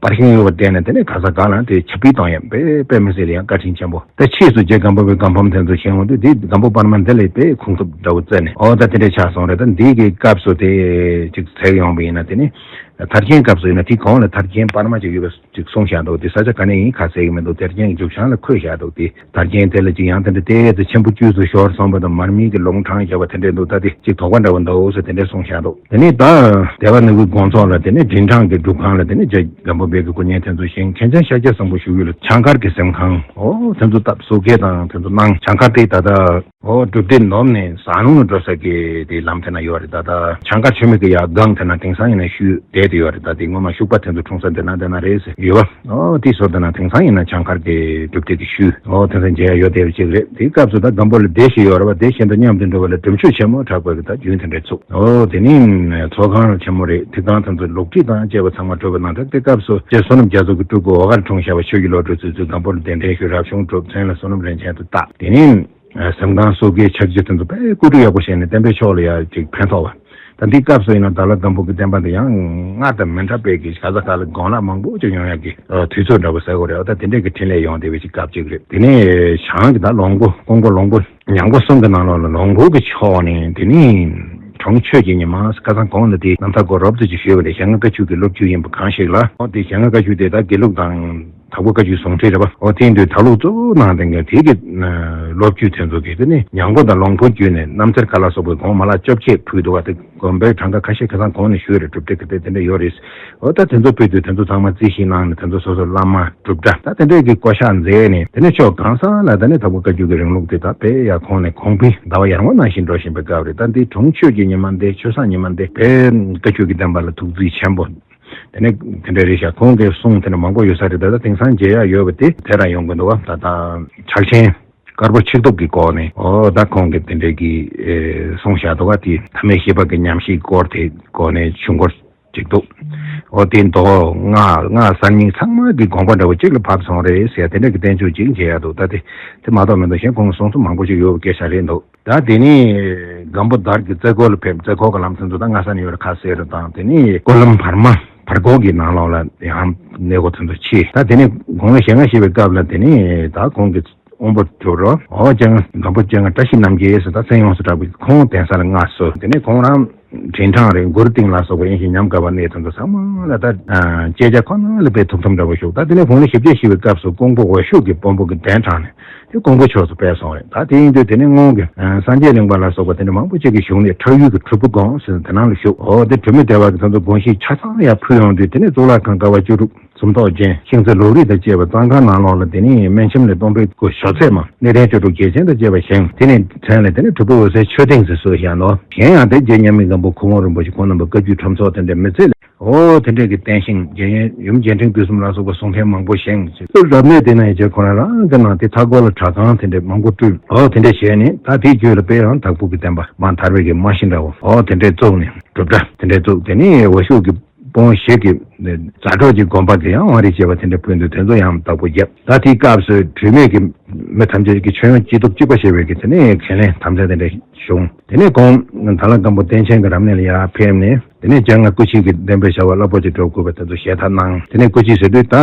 པར་ཤིང་ཡོད་པར་བརྟེན་ནས། དེ་ནས་ག་ས་ག་ལ་དེ་ཁྱབ་སྤེལ་གཏོང་ཡ་དཔེ་དཔེ་མི་སྲིད་ལ་ཡང་བཀའ་དྲིན་ཆེན་པོ། ད་ཕྱིས་སུ་རྗེ་སྒམ་པོ་པའི་སྒར་ཕམ་དེ་ཚོ་བཞེངས་ཡོང་དུས། དེ་སྒམ་པོ་པར་མ་འདི་ལས་དཔེ་ཁུངས་ཐུབ་འདྲ་བོ་བརྩད་ནས། ཨོ་ད་དེ་འདྲས་ཆགས་སོང་རེད། ད་འདི་གི་སྐབས་སུ་དེ་ཅིག་ཟེར་ཡོང་བ་ཡིན་ན། དེ་ནི་དར་རྒྱན་སྐབས་སུ་ཡིན་ན། དེ་གོང་ལ་དར་རྒྱན་པར་མ་ཅིག་ཡོད་པ་ཅིག་གསུངས་བཞག་འདུག་དེ་ས་ཆ་ག་ནས་ཡིན་ག་ཟེར་གི་མི་འདུག་དར་རྒྱན་གྱི་མཇུག་བྱང་ལ་འཁོད་བཞག་འདུག་དེ་དར་རྒྱན་དེ་ལ་ཅིག་ཡང་དེ་འདྲ་དེ་ཚོ་ཆེན་པོ་བཅུ་ཙམ་ཤོར་སོང་བ་དང་། མར་མེ་གི་ལུང་དྲངས་བཞག་པ་དེ་འདྲ་འདུག་ད་དེ་ཅིག་དོགས་པ་འདྲ་བོ་འདུག་ཟེར་དེ་འདྲ་གསུངས་བཞག་འདུག་དེ་ནས་ད་སྡེ་པ་ནོར་བུའི་དགོངས་རྫོགས་ལ་དེ་ནས་མགྲིན་བྲང་གི་སྒྲུབ་ཁང་ལ་དེ་ནས་རྗེ་སྒམ་པོ་པའི་གི་སྐུ་བརྙན་དེ་ཚོ་བཞེངས། མཁན་ཆེན་ཤཱཀྱ་བཟང་པོ་བཞུགས་ཡུལ་ལ་བྱང་མཁར་གྱི་གཟིམ་ཁང་། ཨོ་དེ་ཚོ་བཏབ། ཟུར་བཀལ་དང་དེ་ཚོ་གནང་། བྱང་མཁར་དེ་ད་ལྟ་ ཨོ་སྒྲུབ་སྡེ་ནོར་བུ་ནས་ཟ་ལུང་ལ་འགྲོ་ས་གི་དེ་ལམ་དེ་ན་ཡོད་རེད། ད་ད་བྱང་མཁར་ཆུ་སྨད་ཀྱི་ཡར་སྒང་དེ་ན་དེང་སང་ཡིན་ན་ཤུལ་བསྡད་དེ་ཡོད་རེད། ད་དེ་སྔོན་མ་ཤུག་པ་དེ་ཚོ་འཁྲུངས་ས་དེ་ན་དེ་ན་རེད་ཟེར་ཡོད་པ། ཨོ་དེ་ཚོ་དེ་ན་དེང་སང་ཡིན་ན་བྱང་མཁར་གྱི་སྒྲུབ་སྡེ་གི་ཤུལ་ཨོ་དེ་ཚོ་མཇལ་ཡ་ཡོད་བསྡད་པ་ཅིག་རེད། དེའི་སྐབས་སུ་ད་སྒམ་པོ་ལ་སྡེ་ཞིག་ཡོད་རེད་པ། སྡེ་གཞན་དང་མཉམ་དུ་འགྲོ་བ་ལ་འགྲེམས་ཞུགས་ཆེན་མོ་དྲག་པོ་གི་ད་རྒྱུན་དེ་འདྲ་ཚུགས། ཨོ་དེ་ནི་ཚོགས་ཁང་ཆེན་མོ་རེད། དེ་སྒང་དེ་ཚོ་ལོགས་བྲིས་དང་བཅས་པ་ཚང་མ་གྲུབ་པ་ནང་དེ་སྐབས་སུ་རྗེ་བསོད་ནམས་རྒྱ་མཚོ་གི་སྤྲུལ་སྐུ་འོ་སྐར་འཁྲུངས་ཤར་བ། ཆོས་ཀྱི་བློ་གྲོས་བཙུན་ཚོས་སྒམ་པོ་ལ་གདན་འདྲེན་ཞུས། རབ་བྱུང་གྲུབ། མཚན་ལ་བསོད་ནམས་རིན་ཆེན་དུ་བཏགས། དེ་ནི་གཟིམ་ཁང་སོ་སོའི་ཕྱག་རྗེས་དེ་ཚོ་དཔེ་བཀོད་སྒྲིག་ཡག་པོ་བྱས་ནས་བསྟན་པའི་ཕྱོགས་ལ་ཡང་ཅིག་ཕན་ཐོགས་པ། ད་འདི་སྐབས་སུ་ཡིན་ན་དྭགས་ལྷ་སྒམ་པོ་གི་བསྟན་པ་འདི་ཡང་སྔར་དང་མི་འདྲ་བའི་གི་ག་ས་ག་ལ་དགོན་ལག་མང་པོ་ཅིག་ཡོང་ཡག་གི་དུས་ཚོད་འདྲ་པོ་ཟེར་དགོས་རེད། ད་དེ་འདྲས་ཀྱི་འཕྲིན་ལས་ཡོང་བསྡད་པའི་ཅིག་སྐབས་ཅིག་རེད། དེ་ནས་བྱང་གི་ད་ལོང་སྐུ་ཀོང་པོ་ལོང་སྐུ་ཉང་པོ་གསུམ་གྱི་ནང་ལོགས་ལ་ལོང་སྐུ་གི་ཕྱོགས་ནས་དེ་ནས་གྲོང་ཆོས་ཀྱི་ཉི་མ་ཁ་སང་གོང་ལ་དེ་རྣམ་ཐར་སྐོར་རོབ་ཙམ་ཅིག་ཞུས་པ་རེད། ཞལ་སྔ་བཀའ་བརྒྱུད་ཀྱི་སློབ་བརྒྱུད་ཡིན་པ་གང་ཞིག་ལ། ཨོ་དེ་ཞལ་སྔ་བཀའ་བརྒྱུད་དེ་ད་དགེ་ལུགས་དང་། དྭགས་པོ་བཀའ་བརྒྱུད་ཟུང་འབྲེལ་རེད་པ། ཨོ་དེ་ཡིན་དུས་དྭགས་ལུགས་གཙོ་བོ་ནང་དེ་འགའ་དེ་གི་སློབ་བརྒྱུད་དེ་ཚོ་གི་དེ་ནི་ཉང་པོ་དང་ལོང་སྐུ་བརྒྱུད་ནས་རྣམ་ཐར་ཁ་ལ་སོགས་པའི་དགོངས་མ་ལག་བཅོ་བརྒྱད་ཕུལ་འདུག་པ། དེ་དགོན་པའི་གྲངས་ཀ་ཁ་ཤས་ཁ་སང་གོང་ནས་ཞུས་རེད། གྲུབ་འབྲས་གི་དེ་དེ་འདྲ་ཡོད་རེད། ཨོ་ད་དེ་ཚོ་ཕུལ་དུས་དེ་ཚོ་ཚང་མ་རྩིས་ཞིབ་གནང་ནས་དེ་ཚོ་སོ་སོ་བླ་མ་གྲུབ་གྲྭ་ད་དེ་འདྲས་ཀྱི་བསྐོ་བཞག་མཛད་ནས་དེ་ནས་ཕྱོགས་གང་ས་ལ་དེ་ནས་དྭགས་པོ་བཀའ་བརྒྱུད་ཀྱི་རིང་ལུགས་དེ་ད་དཔེ་ཡག་གོང་ནས་གོང་འཕེལ་ཟླ་བ་ཡར་ངོ་ནང་བཞིན་འགྲོ་བཞིན་པའི་སྐབས་རེད། ད་འདི་གྲོང་ཆོས་ཀྱི་ཉི་མ་འདི་ཆོས་བཟང་ཉི་མ་འདི་དཔེ་བཀའ་བརྒྱུད་ཀྱི་བསྟན་པ་ལ་ཐུགས་རྗེ་ཆེན་པོ། དེ་ནས་དེ་འདྲ་རེད་ཤག་ཁོང་གི་གསུང་དེ་འདྲ་མང་པོ་ཡོད་ས་རེད། ད་ལྟ་དེང་སང་མཇལ་ཡག་ཡོད་པ་དེ་དེ་རང་ཡོང་གི་འདུག་བ། ད་ལྟ་ཕྱག་ཆེན་དཀར་པོ་ཆིག་ཐུབ་ཀྱི་སྐོར་ནས་ཨོ་ད་ཁོང་གི་དེ་འདྲའི་གི་ཨེ་གསུང་བཞག་འདུག་བ། དེ་ཐ་མལ་ཤེས་པ་གི་ཉམས་ཞིབ་སྐོར་དེ་སྐོར་ནས་ཆུང་སྐོར་ཅིག་འདུག་ཨོ་དེ་མདོ་སྔགས་སྔགས་གསར་རྙིང་ཚང་མ་གི་དགོངས་པ་འདྲ་བོ་གཅིག་ལ་བབས་སོང་རེད་ཟེར་དེ་འདྲ་གི་བསྟན་བཅོས་ཅིག་མཇལ་ཡག་འདུག་ད་དེ་དེ་མ་གཏོགས་མི་འདུག་གཞན་ཁོང་གི་གསུང་རྩོམ་མང་པོ་ཅིག་ཡོད་པ་སྐད་ཆ་རེད་འདུག་ད་དེ་ནས་སྒམ་པོ་དར་གྱི་རྩེ་འཁོར་ལ་ཕེབས། རྩེ་འཁོར་གྱི་ལམ་ཐོན་དུས་ད་སྔ་ས་ནས་ཡོད་རེད། ཁ་གསལ་རེད། དང་དེ་ནས་སྐོར་ལམ་བར་མ་བར་སྐོར་གྱི་ནང་ལོགས་ལ་ཡང་གནས་སྐོར་ཐོན་དུ་ཕྱིན། ད་དེ་ནས་དགུང་ལོ་ཞེ་ལྔ་བཞེས་པའི་སྐབས་ལ་དེ་ནས་ད་ཁོང་གི་དབོན་པོ་གྲུབ་རོགས་ཨོ་སྤྱན་སྒམ་པོ་སྤྱན་སྔ་བཀྲ་ཤིས་རྣམ་རྒྱལ་ཟེར་ད་མཚན་ཡོངས་སུ་གྲགས་པའི་ཁོང་གདན་ས་ལ་མངའ་གསོལ། དེ་ནས་ཁོང་རང་དྲིན་ཐང་རེད། མགུར་སྟེང་ལ་སོགས་པ་ཡིན་ཞིང་ཉམས་དགའ་བ་གནས་ཐོན་དུ་ཚང་མ་ལ་ད་སྐྱེས་ཆ་ཁོ་ན་ལ་དཔེ་ཐུགས་དམ་འདྲ་བོ་བཞུགས། ད་དེ་ནས་དགུང་ལོ་བཞི་བརྒྱ་བཞེས་པའི་སྐབས་སུ་ཀོང་པོ་འོད་ཤུགས་ཀྱི་དཔོན་པོ་གི་གདན་དྲངས་ནས། དེ་ཀོང་པོ་ཕྱོགས་སུ་ཕེབས་སོང་རེད། ད་དེ་ཡིན་དུས་དེ་ནས་སྔོན་གྱི་ཨ་སངས་རྒྱས་གླིང་པ་ལ་སོགས་པ་དེ་འདྲ་མང་པོ་ཅིག་གི་བཞུགས་གནས་ཁྲག་ཡུལ་གྱི་གྲུབ་ཕུག་དགོན་ཟེར་དེ་ནང་ལ་བཞུགས། འོ་དེ་གྲུབ་མི་བདེ་བ་གི་ཚོགས་འདུ་དགོངས་ཞེས་ཆ་ཚང་ཡར་ཕུལ་ཡོང་དུས་དེ་ནས་གཙུག་ལག་ཁང་ཀ་བ་བཅུ་དྲུག་འཛུམ་ཐོག་ཅན་ཤིང་རྩེ་ལུག་རིས་དང་བཅས་པ་གཙང་ཁང་ནང་ལོགས་ལ་དེ་ནས་སྨན་ལྕམ་ལས་སྟོན་པའི་སྐུ་ཞབས་ཚད་མ་གནས་བརྟན་སྤྱོད་གྲུབ་རྒྱལ་མཚན་དང་བཅས་པ་བཞེངས། དེ་ནས་མཚན་ལ་དེ་ནས་གྲུབ་ཕུག་འོད་གསལ་མཆོད་རྟེན་ཟེར་གསོལ་བཞག་ནོ། གཞན་ཡང་དེ་རྗེ་མཉམ་མེད་སྒམ་པོ་ཁུ་དབོན་རིན་པོ་ཆེ་ཁོང་རྣམ་པ་བཀའ་བརྒྱུད་ཁྲོམ་ཚོགས་དེ་འདྲ་མི་ཚེ་ལས། ཨོ་དེ་འདྲས་ཀྱི་བསྟན་ཤིང་རྒྱལ་ཡུམ་རྒྱས་འབྲིང་བསྡུས་གསུམ་ལ་སོགས་པ་གསུང་མཁན་མང་པོ་བཞེངས། རབ་གནས་དེ་ན་ཡང་རྗེ་ཁོ་རང་རང་གི་ནང་དེ་མཐའ་སྐོར་ལ་གྲྭ་ཁང་དེ་འདྲས་མང་པོ་བསྐྲུན། ཨོ་དེ་འདྲས་བྱས་ནས་ད་དེའི་རྒྱུད་ལ་དཔེ་ཡང་དྭགས་པོ་གི་བསྟན་པ་མ་དར་བའི་གི་མ་ཤིང་འདྲ་བོ་ཨོ་དེ་འདྲས་བཙུགས་ནས་སྒྲུབ་གྲྭ་དེ་འདྲས་བཙུགས། དེ་ནས་འོད་ཤུགས་ཀྱི་དཔོན་ཞིག་གི་མཛའ་གྲོགས་ཀྱི་དགོན་པ་གི་ཡང་དབང་རིས་བཅས་པ་དེ་འདྲས་ཕུལ་འདུག་དེ་ཚོ་ཡང་བདག་པོ་བརྒྱབ། ད་དེའི་སྐབས་སུ་དྲི་མེད་ཀྱི་མི་ཐམས་ཅད་ཀྱི་མཆོད་ཡོན་སྐྱིད་སྡུག་གཅིག་པ་ཞེས་པའི་གི་དེ་ནས་ཁས་ལེན་དམ་བཅའ་དེ་འདྲས་བྱུང་། དེ་ནས་ཁོང་དྭགས་ལྷ་སྒམ་པོ་བསྟན་ཆེན་གྱི་རབ་གནས་ལ་ཡར་ཕེབས་ནས། དེ་ནས་སྤྱན་སྔ་སྐུ་མཆེད་ཀྱི་བསྟན་པའི་བྱ་བ་རླབས་པོ་ཆེ་སྒྲུབ་དགོས་པའི་དོན་དུ་ཞལ་ཐང་གནང་། དེ་ནས་སྐུ་མཆེད་ཟེར་དུས་ད་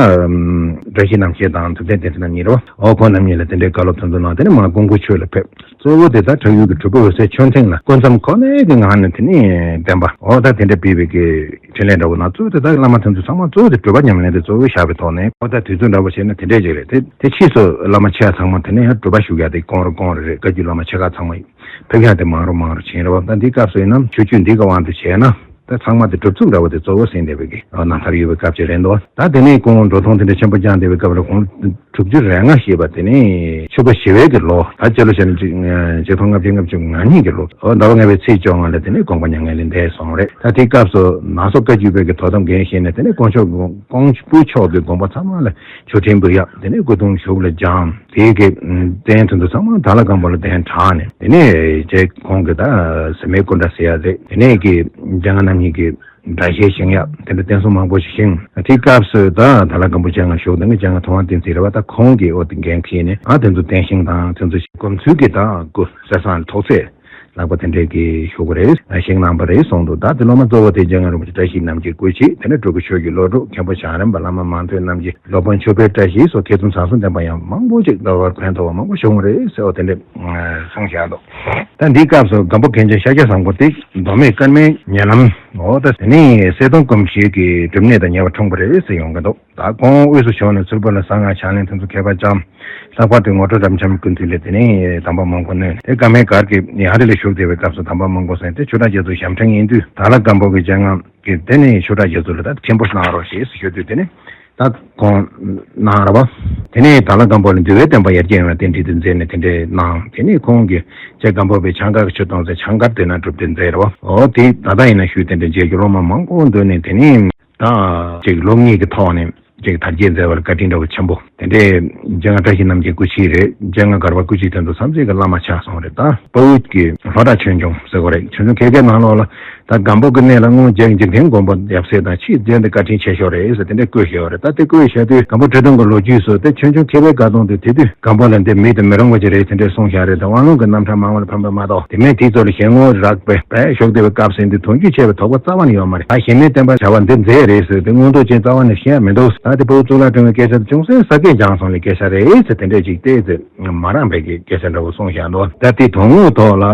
བཀྲ་ཤིས་རྣམ་རྒྱལ་དང་ཐུབ་བསྟན་བསྟན་འཛིན་རྣམ་གཉིས་རེད་པ། ཨོ་ཁོང་རྣམ་གཉིས་ལ་དེ་འདྲའི་བཀའ་སློབ་དེ་ཚོ་གནང་། དེ་ནས་མར་ཀོང་པོ་ཆོས་ལ་ཕེབས། གཙོ་བོ་དེ་ད་ཁྲག་ཡུལ་གྱི་གྲུབ་ཕུག་འོད་གསལ་མཆོད་རྟེན་ལ་སྐུ་མཚམས་ཁོ་ནའི་གི་ངང་ནས་དེ་ནས་བསྟན་པ་ཨོ་ད་དེ་འདྲ་སྤེལ་བའི་གི་འཕྲིན་ལས་འདྲ་བོ་གནང་། གཙོ་བོ་དེ་ད་བླ་མ་དེ་ཚོ་ཚང་མ་གཙོ་བོ་དེ་སྒྲུབ་པ་ཉམས་ལེན་དེ་གཙོ་བོ་བཞག་པའི་ཐོག་ནས་ཨོ་ད་དུས་ཚོད་འདྲ་བོ་བྱས་ན་དེ་འདྲས་ཅིག་རེད། དེ་དེ་ཕྱིས་སུ་བླ་མ་ཆེ་ཚང་མ་དེ་ནས་ཡང་སྒྲུབ་པ་ཞུ་ཡ་དེ་ཀོང་རུ་ཀོང་རུ་རེད། བཀའ་བརྒྱུད་བླ་མ་ཆེ་ཁག་ཚང་མ་ཡིན། ཕེབས་ཡག་དེ་མང་རུ་མང་རུ་ཕྱིན་རེད་པ། ད་འདི་སྐབས་སུ་ཡིན་ན་ཆོས་བརྒྱུད་འདི་ག་དབང་དུ་བྱས་ན་ད་ཚང་མ་དེ་སྒྲུབ་ཚུགས་འདྲ་བོ་དེ་གཙོ་བོ་ཟིན་བསྡད་པའི་གི་རྣམ་ཐར་ཡོད་པའི་སྐབས་ཅིག་རེད་འདུག་ད་དེ་ནས་ཁོང་འགྲོ་སྟངས་དེ་འདྲ་ཆེན་པོ་བསྐྱངས་བསྡད་པའི་སྐབས་ལ་དགུང་ལོ་དྲུག་ཅུ་རེ་ལྔ་བཞེས་པ་དེ་ནས་ཆུ་ཕོ་ཞི་བའི་གི་ལོ་ད་སྤྱི་ལོ་ཞེ་ན་གཅིག་ཆིག་སྟོང་ལྔ་བརྒྱ་ལྔ་བཅུ་ང་གཉིས་ཀྱི་ལོ་ཟླ་བ་ལྔ་པའི་ཚེས་བཅོ་ལྔ་ལ་དེ་ནས་དགོངས་པ་མྱ་ངན་ལས་འདས་སོང་རེད། ད་དེའི་སྐབས་སུ་ནང་སོ་བཀའ་བརྒྱུད་པའི་གི་དོ་དམ་འགན་བཞེས་ནས་དེ་ནས་ཀོང་ཆོས་ཀོང་སྤུ་ཕྱོགས་ཀྱི་དགོན་པ་ཚང་མ་ལ་མཆོད་སྤྲིན་འབུལ་ཡག་དེ་ནས་སྐུ་གདུང་བཞུགས་ལ་སྦྱངས། དེའི་གི་རྟེན་དེ་ཚོ་ཚང་མ་དྭགས་ལྷ་སྒམ་པོ་ལ་གདན་དྲངས་ནས་དེ་ནས་རྗེ་ཁོང་གི་ད་ཟེར་མའི་སྐུ་འདྲ་ཟེར་ཡ་རེད། དེ་ནས་གི་སྤྱན་སྔ་རྣམ་གཉིས་ཀྱི་སྒྲ་གཞས་བཞེངས་ཡག་དེ་འདྲ་རྟེན་གསུམ་མང་པོ་ཞིག་བཞེངས། དེའི་སྐབས་སུ་ད་དྭགས་ལྷ་སྒམ་པོ་སྤྱན་སྔ་བཞུགས་དེ་ནས་སྤྱན་སྔ་ཐུབ་དབང་བསྟན་འཛིན་རེད་པ། ད་ཁོང་གིས་འོ་དེ་འགན་འཁྱེར་ནས་ཨ་དེ་ཚོ་རྟེན་བཞེངས་དང་དེ་ཚོ་སྒོམ་ཚུལ་གྱི་ད་སྐུ་གསེར་ཟངས་ཐོག་ཚད་ལག་པ་དེ་འདྲས་ཀྱི་ཞུ་དགོས་རེད། ཞིག་གནང་པ་རེད་གསུངས་འདུག་ད་དེ་སློབ་མ་གཙོ་བོ་དེ་སྤྱན་སྔ་རིན་པོ་ཆེ་བཀྲ་ཤིས་རྣམ་རྒྱལ་སྐུ་མཆེད་དེ་ནས་སྤྲུལ་སྐུ་ཆོས་ཀྱི་བློ་གྲོས་མཁན་པོ་བྱང་རིན་པ་བླ་མ་མང་ཐོས་རྣམ་རྒྱལ་སློབ་དཔོན་ཆོས་འཕེལ་བཀྲ་ཤིས་སོགས་མཁས་བཙུན་ཚང་གསུམ་ལྡན་པ་ཡང་མང་པོ་ཅིག་ལ་བར་ཕན་ཐོགས་པ་མང་པོ་བྱུང་རེད་ཟེར་བ་དེ་འདྲས་གསུངས་བཞག་འདུག་ད་འདིའི་སྐབས་སུ་སྒམ་པོ་མཁན་ཆེན་ཤཱཀྱ་བཟང་པོ་དེ་མདོ་སྨད་ཀརྨའི་ཉེ་ལམ་འོ་ད་དེ་ནས་གསེར་སྡོང་སྐུ་མཆེད་ཀྱི་སྒྲུབ་གནས་དང་ཉེ་བར་འཁྲུངས་པ་རེད་ཟེར་ཡོང་གི་འདུག་ད་ཁོང་དབུས་སུ་བྱོན་ནས་ཚུར་བོད་ལ་གསང་སྔགས་ཕྱག་ལེན་དེ་ཚོ་མཁས་པ་བཅས། ལྷག་པར་དུ་ངོ་སྤྲོད་རབ་འབྱམས་ཀུན་འདུས་ལས་དེ་ནས་གདམས་པ་མང་པོ་ནོས་ཏེ་ཀརྨའི་སྒར་གྱི་ཡང་རི་ལ་བཞུགས་བསྡད་པའི་སྐབས་སུ་གདམས་པ་མང་པོ་གསན་ཏེ་ཆོས་གྲགས་རྒྱ་མཚོའི་ཞབས་འཕྲེང་ཡིན་དུས་དྭགས་ལྷ་སྒམ་པོ་གི་སྤྱན་སྔ་གིས་དེ་ནས་ཆོས་གྲགས་རྒྱ་མཚོ་ལ་ད་མཆན་བུ་གནང་རོགས་ཞེས་ཞུས་དུས་དེ་ནས་ ད་ཁོང་གནང་ར་བ། དེ་ནས་དྭགས་ལྷ་སྒམ་པོ་ལ་འདུལ་བའི་བསྟན་པ་ཡར་རྒྱས་ཡོང་བའི་རྟེན་འབྲེལ་དེ་མཛད་ནས་དེ་འདྲས་གནང་། དེ་ནས་ཁོང་གིས་རྗེ་སྒམ་པོ་པའི་ཕྱག་འཁར་གྱི་ཆུ་གཏོང་ཚེ་ཕྱག་འཁར་དེ་ན་གྲུབ་སྟེ་མཛད་ར་བ། འོ་དེ་ད་ལྟ་ཡིན་ན་ཞུས་དེ་འདྲས་རྗེས་ཀྱི་སློབ་མ་མང་པོ་འདུས་ནས། དེ་ནས་ད་ཅིག་སློབ་གཉེར་གྱི་ཐོག་ནས་ཅིག་དར་རྒྱས་མཛད་པར་བཀའ་དྲིན་འདྲ་བོ་ཆེན་པོ། དེ་འདྲས་རྗེ་ང་བཀྲ་ཤིས་རྣམ་རྒྱལ་སྐུ་མཆེད་རེད། རྗེ་ང་གར་བ་སྐུ་མཆེད་དེ་ཚོ་མཚམས་བཅད་ཀྱི་བླ་མ་ཆགས་སོང་རེད། ད་དཔའ་བོ་གི་ལྷོ་བྲག་ཆོས་འབྱུང་ཟེར་དགོས་རེད། ཆོས་འབྱུང་མཁས་བརྒྱའི་ནང་ལོགས་ལ། ད་སྒམ་པོ་གི་གནས་ལ་སྔོན་རྗེ་འཇིག་རྟེན་མགོན་པོ་ཡབ་སྲས་དང་ཆེས་མཛད་དེ་བཀའ་དྲིན་ཆེ་ཤོས་རེད་ཟེར་དེ་འདྲས་བཀོད་བཞག་ཡོད་རེད། ད་དེ་བཀོད་བཞག་དུས་སྒམ་པོ་ཁྲི་སྟོན་གྱི་ལོ་རྒྱུས་སུ་དེ་ཆོས་འབྱུང་མཁས་པའི་དགའ་སྟོན་དེ་དེ་དུས་སྒམ་པོ་ལ་འདི་མེད་དུ་མི་རུང་བ་ཅིག་རེད་ཟེར་འདྲས་གསུངས་བཞག་རེད། ད་དབང་ལུང་གི་རྣམ་གྲངས་མང་བ་ལ་ཕན་པ་མ་གཏོགས། དེ་མིན་དེའི་ཚོ་ལ་ཞལ་ངོ་རག་པའི་པས་ཞོག་བདེ་བའི་སྐབས་ཟེར་འདི་དོན་བརྒྱུད་ཆེ་བའི་དོགས་པ་རྩ་བ་ནས་ཡོད་མ་རེད། ད་གཞན་མའི་བསྟན་པ་བྱ་བ་འདི་མཛད་རེད་ཟེར་དེ་མངོན་རྟོགས་ཅན་རྩ་བ་ནས་ཤེས་ཡ་མི་འདུག་ད་དེ་ཕུ་བོ་གཙུག་ལག་ཕྲེང་བའི་སྐད་ཆ་དེ་ཅུང་ཟད་ས་དགེ་སྦྱངས་སོང་ལས་སྐད་ཆ་རེད་ཟེར་དེ་འདྲས་ཅིག་བལྟས་ཚེ། མ་རངས་པའི་གི་སྐད་ཆ་འདྲ་བོ་གསུངས་བཞག་འདུག་ད་དེ་དོན་དངོས་ཐོག་ལ་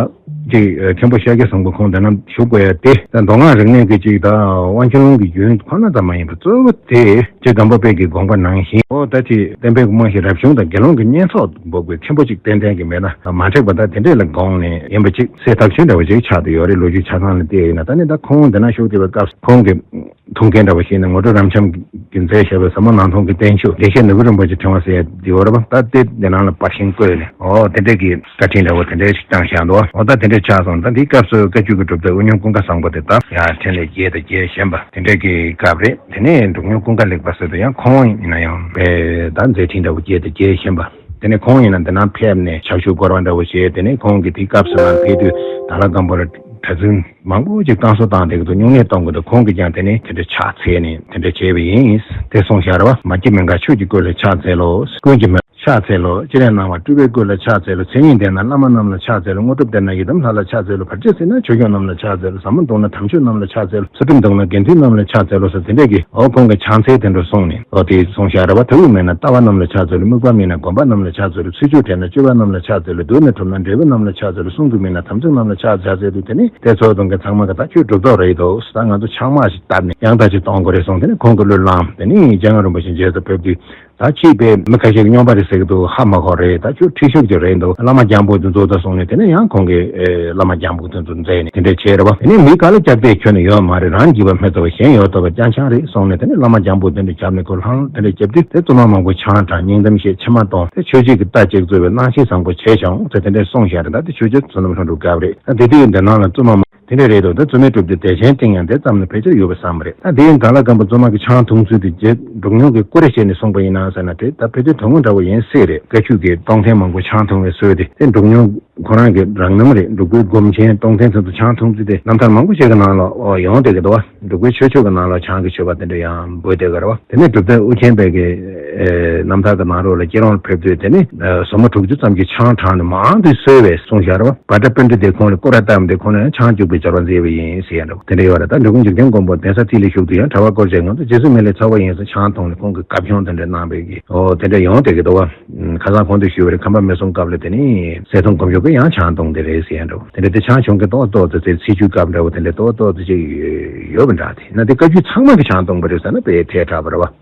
ཅིག་མཁན་པོ་ཤཱཀྱ་བཟང་པོ་ཁོང་དེ་ན་བཞུགས་དགོས་ཡ་དེ། ད་མདོ་སྔགས་རིག་གནས་ཀྱི་ཅིག་ད་དབང་ཆེན་ལུང་གི་རྒྱུན་ཁོ་ན་ཙམ་མ་ཡིན་པར་གཙོ་བོ་དེ་རྗེ་སྒམ་པོ་པའི་གི་དགོངས་པ་ནང་བཞིན། ཨོ་ད་ཅིག་བསྟན་པའི་དབང་ཞིང་རབ་བྱུང་དང་དགེ་སློང་གི་གཉེན་ཚོགས་འབོག་པའི་མཁན་པོ་ཅིག་ཏན་ཏན་གྱི་མེད་ན་མ་འགྲིག་པ། ད་དེ་འདྲས་ལ་དགོངས་ནས་ཡིན་པ་ཅིག་གསལ་ཐག་ཆོད་འདྲ་བོ་ཅིག་ཆགས་བསྡད་ཡོད་རེད། ལོ་རྒྱུས་ཆ་ཚང་ལ་བལྟས་ཡིན་ན། ད་ནི་ད་ཁོང་འདི་ན་བཞུགས་བསྡད་པའི་སྐབས་ཁོང་གི་ཐུགས་འགན་འདྲ་བོ་ཞིག་ནི་ངོ་སྤྲོད་རབ་འབྱམས་ཀྱིས་མཛད་བཞག་པའི་ཟབ་མོ་སྣང་སྟོང་གི་བསྟན་བཅོས་དགེ་བཤེས་ནོར་བུ་རིན་པོ་ཆེ་ཕྲེང་བ་ཟེར་ཡ་འདི་ཡོད་རེད་པ། ད་དེ་འདི་ནང་ལ་པར་ཤིང་བཀོད་ནས། ཨོ་དེ་འདྲས་ཀྱི་བཀའ་དྲིན་འདྲ་བོ་དེ་འདྲས་ཞིག་བསྐྱངས་བཞག་འདུག་ཨོ་ད་དེ་འདྲས་ཆགས་སོང་། ད་འདིའི་སྐབས་སུ་བཀའ་བརྒྱུད་ཀྱི་གྲུབ་མཐའ་དབུ་སྙུང་ཀུན་དགའ་བཟང་པོ་དེ་ད་ཡང་ཕྲིན་ལས་རྒྱས་དང་རྒྱས་ཞན་པ་དེ་འདྲས་ཀྱི་སྐབས་རེད། དེ་ནས་འབྲུག་སྨྱོན་ཀུན་དགའ་ལེགས་པ་ཟེར་དུས་ཡང་ཁོང་ཡིན་ན་ཡང་དཔེ་ད་མཛད་འཕྲིན་འདྲ་བོ་རྒྱས་དང་རྒྱས་ཞན་པ། དེ་ནས་ཁོང་ཡིན་ན་འདི་ན་ཕེབས་ནས་ཕྱག་ཤུལ་བསྐོར་བ་འདྲ་བོ་བྱས། དེ་ནས་ཁོང་གིས་དེའི་སྐབས་སུ་ལ་ཕེབས་དུས་དྭགས་ལྷ་སྒམ་པོ་ལ་གྲྭ་བཙུན་མང་པོ་ཅིག་བསྐང་གསོ་བཏང་བསྡད་ཀྱི་འདུག་སྨྱུང་གནས་གཏོང་གི་འདུག་ཁོང་གིས་ཀྱང་དེ་ནས་དེ་འདྲ་ཕྱག་འཚལ་ནས་དེ་འདྲ་བྱས་པ་ཡིན་དེ་གསུངས་བཞག་རེད་བ། མ་སྐྱེས་མི་འགག་ཆོས་ཀྱི་སྐུ་ལ་ཕྱག་འཚལ་ལོ། ཀུན་གྱི་མོས་ཕྱག་འཚལ་ལོ། ཅི་ལས་སྣང་བ་སྤྲུལ་པའི་སྐུ་ལ་ཕྱག་འཚལ་ལོ། མཚན་ཉིད་ལྡན་ན་བླ་མ་རྣམས་ལ་ཕྱག་འཚལ་ལོ། དངོས་གྲུབ་ལྡན་ན་ཡི་དམ་ལྷ་ལ་ཕྱག་འཚལ་ལོ། བར་ཆད་སེལ་ན་ཆོས་སྐྱོང་རྣམས་ལ་ཕྱག་འཚལ་ལོ། ཟབ་མོ་འདོད་ན་དམ་ཆོས་རྣམས་ལ་ཕྱག་འཚལ་ལོ། ཚུལ་ཁྲིམས་འདོད་ན་དགེ་འདུན་རྣམས་ལ་ཕྱག་འཚལ་ལོ་ཟེར་དེ་འདྲས་ཀྱི་ཨོ་ཁོང་གི་ཕྱག་འཚལ་དེ་འདྲ་གསུངས་ནས། ཨོ་དེ་གསུངས་བཞག་རེད་བ། ཐབས་ཡུག་མེད་ན་ལྟ་བ་རྣམས་ལ་ཕྱག་འཚལ་ལོ། དམིགས་པ་མེད་ན་སྒོམ་པ་རྣམས་ལ་ཕྱག་འཚལ་ལོ། ཚིག་བཅུ་བྲལ་ན་སྤྱོད་པ་རྣམས་ལ་ཕྱག་འཚལ་ལོ། མདོ་ནས་གྲུབ་ན་འབྲས་བུ་རྣམས་ལ་ཕྱག་འཚལ་ལོ། གསུང་རྒྱུ་མེད་ན་དམ་ཚིག་རྣམས་ལ་ཕྱག་འཚལ་ཟེར་དུས་དེ་ནི་དེ་ཚོ་དང་གི་ཚང་མ་གི་ད་ཁྱོད་གྲུབ་ཐོབ་རེད་དོ། ད་ང་ཚོ་ཆང་དམག་ཞིག་བཏབ་ནས་ཡང་ད་ཅིག་གཏོང་དགོས་རེད་གསུངས། དེ་ནི་ཁོང་གི་བློས་བླངས། དེ་ནི་རྗེ་ང་རིན་པོ་ཆེ་མཇལ་དུ་ཕེབས་དུས། ད་ཅིག་པའི་མི་ཁ་ཤས་ཀྱི་སྨྱོན་པ་རེད་ཟེར་གི་འདུག་ཧ་མ་གོ་རེད། ད་ཁྱོད་ཁྲིད་ཤོག་ཅིག་རེད་འདུག་བླ་མ་རྒྱང་པོ་དེ་ཚོ་ད་གསུངས་ནས། དེ་ནས་ཡང་ཁོང་གིས་ཨེ་བླ་མ་རྒྱང་པོ་དེ་ཚོ་མཛད་ནས་དེ་འདྲས་བྱས་རེད་བ། དེ་ནས་མི་ག་ལ་སྐྱག་པས་ཁྱོན་ནས་ཡོད་མ་རེད། རང་རྒྱུད་པ་སྨྲས་ཚོ་བ་གཞན་ཡོད་ཚོ་བ་རྐྱང་རྐྱང་རེད་གསུངས་ནས། དེ་ནས་བླ་མ་རྒྱང་པོ་དེ་འདྲས་བྱབས་ནས་ཁོ་ལྷང་དེ་འདྲས་བྱབས་དུས་དེ་བཙུན་མ་མང་པོ་ཆང་དྲངས། སྙིང་གཏམ་བཤད། མཆི་མ་གཏོང་། དེ་ཆོས་བྱེད་ཀྱི་རྟ་ཅིག་གཙོས་པའི་སྣང་ཤས་བཟང་པོ་བྱས་བྱུང་ཟེར་དེ་འདྲས་གསུངས་བཞག་རེད། ད་དེ་ཆོས་རྗེ་བཙུན་མ་ལྷུན་གྲུབ་སྐབས་རེད། ད་དེ་དུས་འདི་ནང་ལ་བཙུན་མ་དེ་འདྲ་རེད་འདུག་ད་བཙུན་མའི་གྲུབ་དེ་བདེ་ཆེན་སྟེང་ཡང་དེ་ཙམ་ལ་ཕལ་ཆེར་ཡོད་པ་བསམ་པ་རེད། ད་དེ་ཡིན་དྭགས་ལྷ་སྒམ་པོ་བཙུན་མ་གི་ཆང་འཐུང་ཚུལ་དེ་རྗེ་འབྲུག་སྨྱོན་གྱིས་སྐུར་རེ་བྱས་ནས་གསུངས་པ་ཡིན་ན་ཟེར་ན། དེ་ད་ཕལ་ཆེར་དོན་དངོས་འདྲ་བོ་ཡིན་སྲིད་རེད། བཀའ་བརྒྱུད་ཀྱི་གཏོང་ཐེངས་མང་པོ་ཆང་འཐུང་བའི་སྲོལ་དེ་དེ་འབྲུག་སྨྱོན་ཁོ་རང་གི་རང་རྣམ་རེད། འབྲུག་པའི་སྒོམ་ཆེན་གཏོང་ཐེངས་ཚོ་དུ་ཆང་འཐུང་ཚུལ་དེ་རྣམ་ཐར་མང་པོ་ཞིག་གི་ནང་ལ་ཨོ་ཡོང་བསྡད་ཀྱི་འདུག་བ། འབྲུག་པའི་ཆོས་ཕྱོགས་ཀྱི་ནང་ལ་ཆང་གི་མཆོད་པ་དེ་འདྲ་ཡང་འབུལ་བསྡད་ཀྱི་རེད་བ། དེ་ནས་གྲུབ་མཐའ་ཨོ་རྒྱན་པའི་གི་རྣམ་ཐར་གྱི་ནང་ལོགས་ལ་སྐྱེ་རོང་ལ་ཕེབས་དུས་དེ་ནི་ཟོར་མོ་དྲུག་ཅུ་ཙམ་གྱི་ཆང་དྲངས་ནས་མང་དུ་གསོལ་བས་གསུངས་བཞག་རེད་བ། བྷ་དྲ་པཎྜི་ཏས་ཁོང་ལ་སྐོར་ར་བཏབ་སྟེ་ཁོང་ལ་ཡང་ཆང་བཅུག་པའི་སྦྱོར་བ་མཛད་པ་ཡིན་ཟེར་ཡང་འདྲ་བོ་དེ་འདྲ་ཡོད་རེད། ད་འབྲི་གུང་འཇིག་རྟེན་མགོན་པོ་གདན་ས་ཏི་ལ་བཞུགས་དུས་ཡང་གྲྭ་པ་སྐོར་བྱས་ང་ཚོ་རྗེ་བཙུན་མི་ལའི་ཚབ་པ་ཡིན་ཟེར་ཆང་འཐུང་ནས་ཁོང་གི་བཀའ་བཞིན་དེ་འདྲ་གནང་བའི་གི་ཨོ་དེ་འདྲ་ཡོང་བསྡད་ཀྱི་འདུག་བ། ཁ་སང་གོང་དུ་ཞུས་པ་རེད། ཁམས་པ་མེ་ཟོང་སྐབས་ལ་དེ་ནི་གསེར་སྡོང་སྒོམ་ཞོགས་ཀྱི་ཡང་ཆང་འཐུང་དེ་རེད་ཟེར་ཡང་འདྲ་བོ་དེ་འདྲ། དེ་ཆང་བྱུང་གི་ཏོག་ཏོག་ཏུ་ཚེ་ཚེ་བཅུའི་སྐབས་འདྲ་བོ་དེ་འདྲ་ཏོག་ཏོག་ཏུ་ཅིག་ཡོད་པ་འདྲ། དེ་ན་དེ་བཀའ་བརྒྱུད་ཚང་མ་གི་ཆང་འཐུང་པ་རེད་ཟེར་ན་དཔེ་ཐལ་དྲགས་པ་རེད་བ།